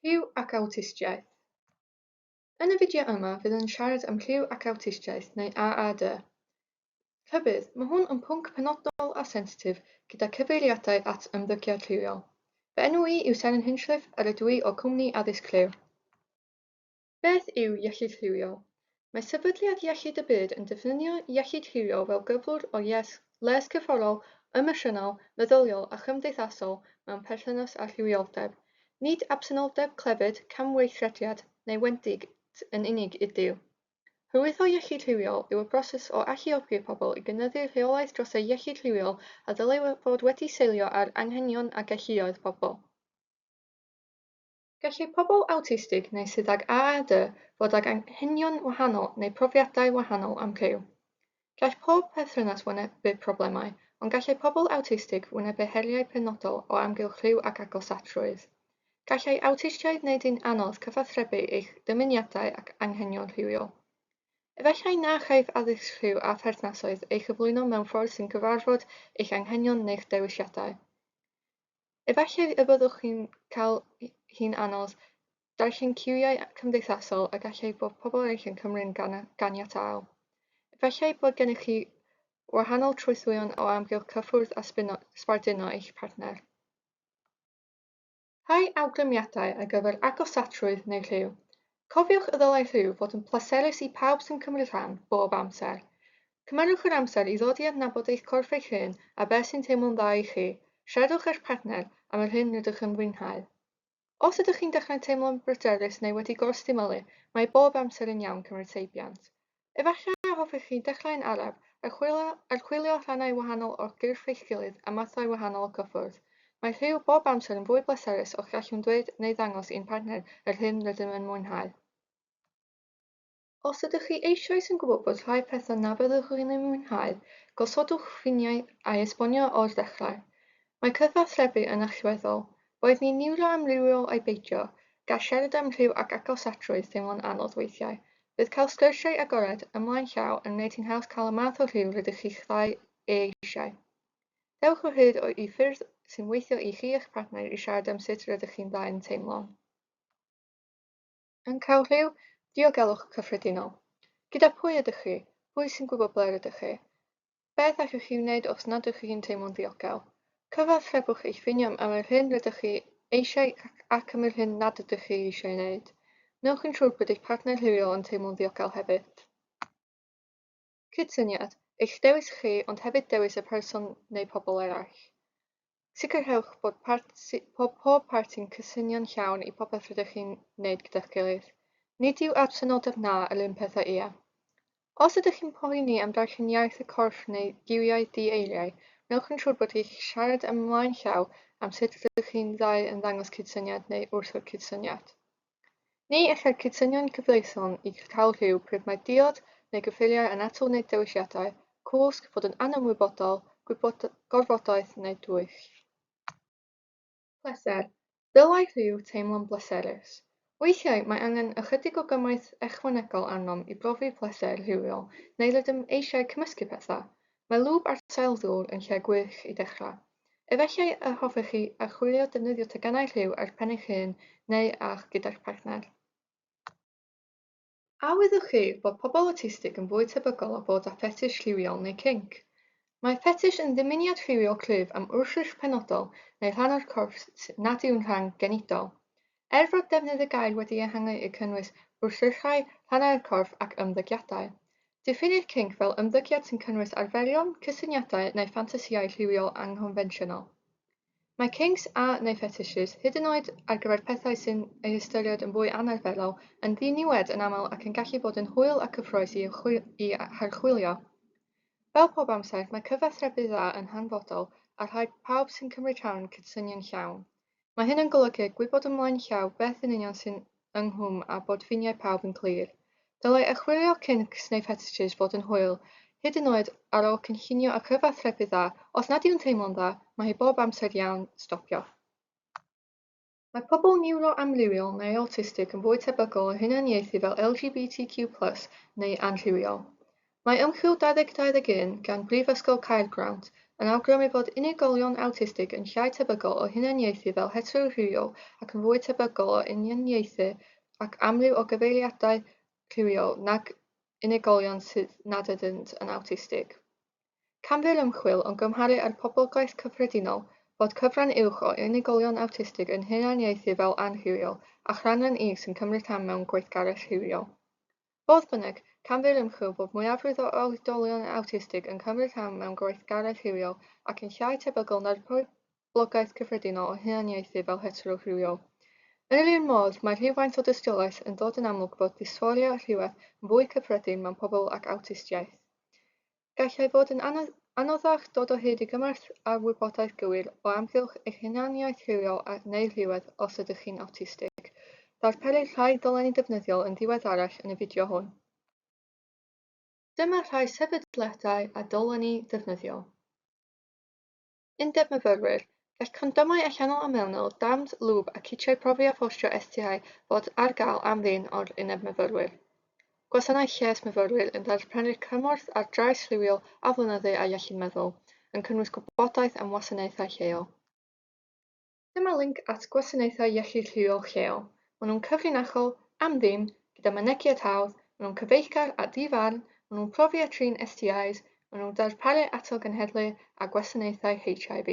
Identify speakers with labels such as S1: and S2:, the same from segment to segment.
S1: Rhyw ac awtistiaeth. Yn y fideo yma fydd yn siarad am rhyw ac awtistiaeth neu AAD. Rhybudd, mae hwn yn pwnc penodol a sensitif gyda cyfeiriadau at ymddygiad rhywiol. Fy enw i yw Seren Hinchliff a rydw i o Cwmni Addysg Rhyw. Beth yw iechyd rhywiol? Mae Sefydliad Iechyd y Byd yn diffinio iechyd rhywiol fel gyflwr o les corfforol, emosiynol, meddyliol a chymdeithasol mewn perthynas â rhywioldeb. Nid absenoldeb clefyd, camweithrediad neu wendid yn unig ydyw. Hyrwyddo iechyd rhywiol yw y broses o alluogi pobl i gynyddu rheolaeth dros eu iechyd rhywiol a ddylai fod wedi seilio ar anghenion a galluoedd pobl. Gallai pobl awtistig neu sydd ag AAD fod ag anghenion wahanol neu profiadau wahanol am rhyw. Gall pob perthynas wynebu problemau, ond gallai pobl awtistig wynebu heriau penodol o amgylch rhyw ac agosatrwydd. Gallai awtistiaid wneud hi'n anodd cyfathrebu eich dymuniadau ac anghenion rhywiol. Efallai na chaiff addysg rhyw a pherthnasoedd ei chyflwyno mewn ffordd sy'n cyfarfod eich anghenion neu'ch dewisiadau. Efallai y byddwch chi'n cael hi'n anodd darllen ciwiau cymdeithasol a gallai bod pobl eraill yn cymryd yn ganiataol. Efallai bod gennych chi wahanol trothwyon o amgylch cyffwrdd a sbarduno eich partner. Rhai awgrymiadau ar gyfer agosatrwydd neu rhyw. Cofiwch y dylai rhyw fod yn pleserus i pawb sy'n cymryd rhan, bob amser. Cymerwch yr amser i ddod i adnabod eich corff eich hun a beth sy'n teimlo'n dda i chi. Siaradwch â'ch partner am yr hyn rydych yn fwynhau. Os ydych chi'n dechrau teimlo'n bryderus neu wedi gorsymylu, mae bob amser yn iawn cymryd seibiant. Efallai y hoffech chi dechrau'n araf, archwilio rhannau wahanol o'r gyrff eich gilydd a mathau wahanol o gyffwrdd. Mae rhyw bob amser yn fwy bleserus os gallwn ddweud neu ddangos i'n partner yr hyn rydym yn mwynhau. Os ydych chi eisoes yn gwybod bod rhai pethau na fyddwch chi'n eu mwynhau, gosodwch ffiniau a'u esbonio o'r dechrau. Mae cyfathrebu yn allweddol. Boed ni'n niwroamrywiol ai beidio, gall siarad am rhyw ac agosatrwydd deimlo'n anodd weithiau. Bydd cael sgyrsiau agored ymlaen llaw yn wneud hi'n haws cael y math o rhyw rydych chi'ch ddau ei eisiau. Dewch o hyd i ffyrdd sy'n weithio i chi a'ch partner i siarad am sut rydych chi'n ddau'n teimlo. Yn cael rhyw, diogelwch cyffredinol. Gyda pwy ydych chi? Pwy sy'n gwybod ble rydych chi? Beth allwch chi wneud os nad ydych chi'n teimlo'n ddiogel? Cyfathrebwch eich ffiniau am yr hyn rydych chi eisiau ac am yr hyn nad ydych chi eisiau ei wneud. Wnewch yn siŵr bod eich partner rhywiol yn teimlo'n ddiogel hefyd. Cydsyniad, eich dewis chi ond hefyd dewis y person neu pobl eraill. Sicrhewch bod pob parti'n cydsynio'n llawn i popeth rydych chi'n wneud gyda'ch gilydd. Nid yw absenoldeb 'na' yr un peth â 'ie'. Os ydych chi'n poeni am darllen iaith y corff neu giwiau di-eiriau, gwnewch yn siŵr bod eich siarad ymlaen llaw am sut rydych chi'n ddau yn ddangos cydsyniad neu wrthod cydsyniad. Ni ellir cydsynio'n gyfreithlon i cael rhyw pryd mae diod neu gyffuriau yn atal wneud dewisiadau, cwsg, fod yn anymwybodol, gorfodaeth neu dwyll. Pleser. Dylai rhyw teimlo'n bleserus. Weithiau mae angen ychydig o gymaint ychwanegol arnom i brofi pleser rhywiol neu rydym eisiau cymysgu pethau. Mae lwb ar sail ddŵr yn lle gwych i ddechrau. Efallai y hoffech chi archwilio defnyddio teganau rhyw ar pen eich hun neu â'ch gyda'ch partner. A wyddoch chi bod pobl awtistig yn fwy tebygol o fod â ffetish rhywiol neu kinc? Mae ffetish yn ddymuniad rhywiol cryf am wrthrych penodol neu rhan o'r corff nad yw'n rhan genidol. Er fod defnydd y gair wedi ehangu i cynnwys wrthrychau, rhannau o'r corff ac ymddygiadau. Diffinnir kinc fel ymddygiad sy'n cynnwys arferion, cysyniadau neu ffantasïau rhywiol anghonfensiynol. Mae kinks a neu fetishes, hyd yn oed ar gyfer pethau sy'n eu hystyried yn fwy anarferol, yn ddiniwed yn aml ac yn gallu bod yn hwyl a cyffrous i i harchwilio. Fel pob amser, mae cyfathrebu dda yn hanfodol a rhaid pawb sy'n cymryd rhan cydsynio'n llawn. Mae hyn yn golygu gwybod ymlaen llaw beth yn union sy'n ynghlwm a bod ffiniau pawb yn glir. Dylai archwilio kinks neu fetishes fod yn hwyl, hyd yn oed ar ôl cynllunio a chyfathrebu dda, os nad yw'n teimlo'n dda, mae hi bob amser iawn stopio. Mae pobl niwroamrywiol neu awtistig yn fwy tebygol o hunaniaethu fel LGBTQ plus neu anrhywiol. Mae ymchwil 2021 gan Brifysgol Caergrawnt yn awgrymu bod unigolion awtistig yn llai tebygol o hunaniaethu fel heterorhywiol ac yn fwy tebygol o unioniaethu ac amryw o gyfeiriadau rhywiol nag unigolion sydd nad ydynt yn awtistig. Canfu'r ymchwil, o gymharu â'r poblogaeth cyffredinol, fod cyfran uwch o unigolion awtistig yn hunaniaethu fel anrhywiol a chanran is yn cymryd rhan mewn gweithgaredd rhywiol. Fodd bynnag, canfu'r ymchwil bod mwyafrif o oedolion awtistig yn cymryd rhan mewn gweithgaredd rhywiol ac yn llai tebygol na'r boblogaeth cyffredinol o hunaniaethu fel heterorhywiol. Yn yr un modd, mae rhywfaint o dystiolaeth yn dod yn amlwg bod dysfforia rhywedd yn fwy cyffredin mewn pobl ag awtistiaeth. Gallai fod yn anoddach dod o hyd i gymorth a'r wybodaeth gywir o amgylch eich hunaniaeth rhywiol neu rhywedd os ydych chi'n awtistig. Darperir rhai dolenni defnyddiol yn ddiweddarach yn y fideo hwn. Dyma rhai sefydliadau a dolenni defnyddiol. Undeb Myfyrwyr. Gall condomau allanol a mewnol, dams, lwb a citiau profi a phostio STI fod ar gael am ddim o'r Undeb Myfyrwyr. Gwasanaeth Lles Myfyrwyr yn darparu cymorth ar drais rhywiol, aflonyddu a iechyd meddwl, yn cynnwys gwybodaeth am wasanaethau lleol. Dyma linc at gwasanaethau iechyd rhywiol lleol. Maen nhw'n cyfrinachol, am ddim, gyda mynegiad hawdd, maen nhw'n cyfeillgar a di-farn, maen nhw'n profi a trin STIs, maen nhw'n darparu atal genhedlu a gwasanaethau HIV.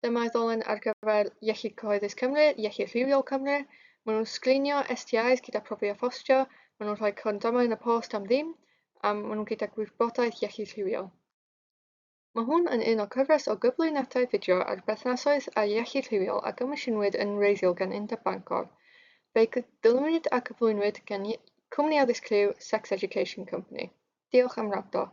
S1: Dyma'r ddolen ar gyfer Iechyd Cyhoeddus Cymru, Iechyd Rhywiol Cymru. Maen nhw'n sgrinio STIs gyda profi a phostio, maen nhw'n rhoi condomau yn y post am ddim, a maen nhw'n gyda gwybodaeth iechyd rhywiol. Mae hwn yn un o cyfres o gyflwyniadau fideo ar berthnasoedd a iechyd rhywiol a gomisiynwyd yn wreiddiol gan Undeb Bangor. Fe'i dylunwyd a gyflwynwyd gan Cwmni Addysg Rhyw, Sex Education Company. Diolch am wrando.